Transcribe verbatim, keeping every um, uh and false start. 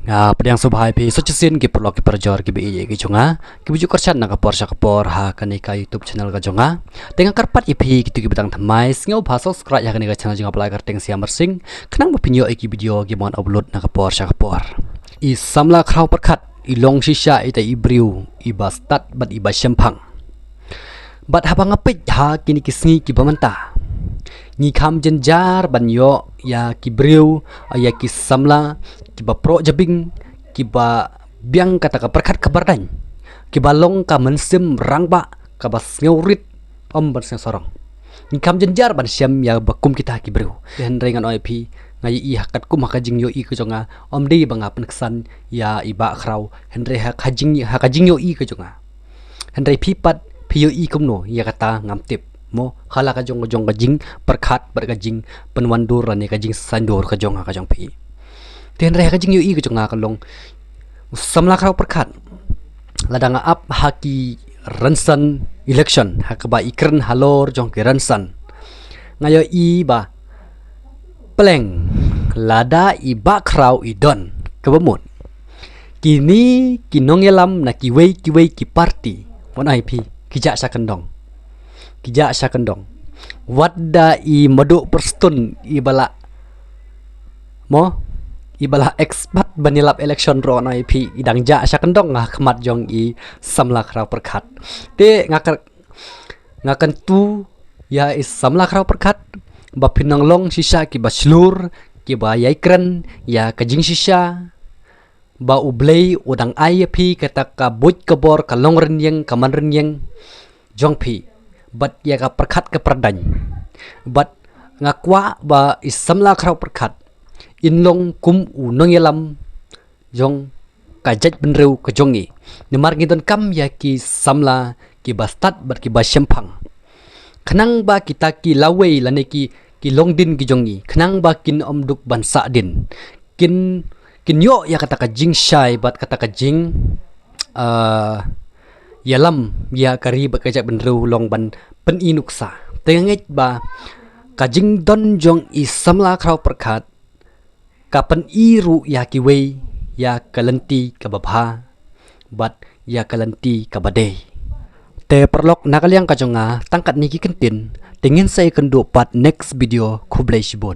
Nga pdiang sngewbha ïa phi sa shisien ki paralok ki parajor ki ba ïeit ki jong nga, ki ba ju kyrshan na ka por sha ka por ha kane ka YouTube channel ka jong nga. Te nga kyrpad ïa phi kito ki ba dang thymmai, sngewbha subscribe ïa kane ka channel jong nga ba la kyrteng Siam Marsing, khnang ba phin ïoh ïa ki video ki ban upload na ka por sha ka por. I samla khraw pyrkhat i long shisha ita i briew i ba stad bad i ba shemphang. Bad haba nga peit ha kine ki sngi ki ba mynta, ngi kham jynjar ban ïoh ïa ki briew, ïa ki samla ki ba proh jabieng, ki ba biang kata ka pyrkhat ka pyrdain, ki ba long ka mynsiem rangbah ka ba sngewrit, ym ban sngewsarong. Ngi kham jynjar ban shem ïa ba kum kita ki briew. Hynrei ngan ong ïa phi, nga ïohi ha katkum ha ka jingïohi ka jong nga, ym dei ba nga pynksan ïa i Bah Khraw, hynrei ha ka jing, ha ka jingïohi ka jong nga. Hynrei phi pat phi ïohi kumno ïa kata ngam tip, mo, ha la ka jong ka jong ka jingpyrkhat bad ka jingpynwandur lane ka jingsaiñdur ka jong nga ka jong phi. Te hynrei ha ka jingïohi ka jong nga ka long, samla khraw pyrkhat, lada nga ap ha ki rynsan election, ha kaba i kren halor jong ki rynsan, nga ïohi ba pleng lada i Bah Khraw i don, kaba mut kine ki nongïalam na kiwei kiwei ki parti, wan ai phi, ki jah sha kyndong. Ki jah sha kyndong. Wat da i Madu Prestone i ba la, mo, i ba la expert ban ïalap election ruh, wan ai phi, i dang jah sha kyndong ha khmat jong i samla khraw pyrkhat. Te nga kar, nga kyntu ïa i samla khraw pyrkhat ba phin nang long shisha ki ba shlur, ki ba ïai kren ïa ka jingshisha, ba U Blei u dang ai ïa phi kata ka buit ka bor, ka long rynïeng, ka man rynïeng jong phi, bad ïa ka pyrkhat ka pyrdain. Bad nga kwah ba i samla khraw pyrkhat in long kum u nongïalam jong ka jaitbynriew ka jong ngi. Namar ngi donkam ïa ki samla ki ba stad bad ki ba shemphang, khnang ba kita ki lawei lane ki, ki longdien ki jong ngi, khnang ba kin ym duk ban sah dien, kin, kin ïoh ïa kata ka jingshai bad kata ka jing, ah, ïalam ïa ka ri bad ka jaitbynriew long ban pyni nuksa. Te nga ngeit ba ka jingdon jong i samla khraw pyrkhat ka pyni ruh ïa kiwei ïa ka lynti ka ba bha bad ïa ka lynti ka ba dei. Te paralok, na ka liang ka jong nga tang katne ki kyntien, te ngin sa ïakynduh pat next video. Khublei shibun.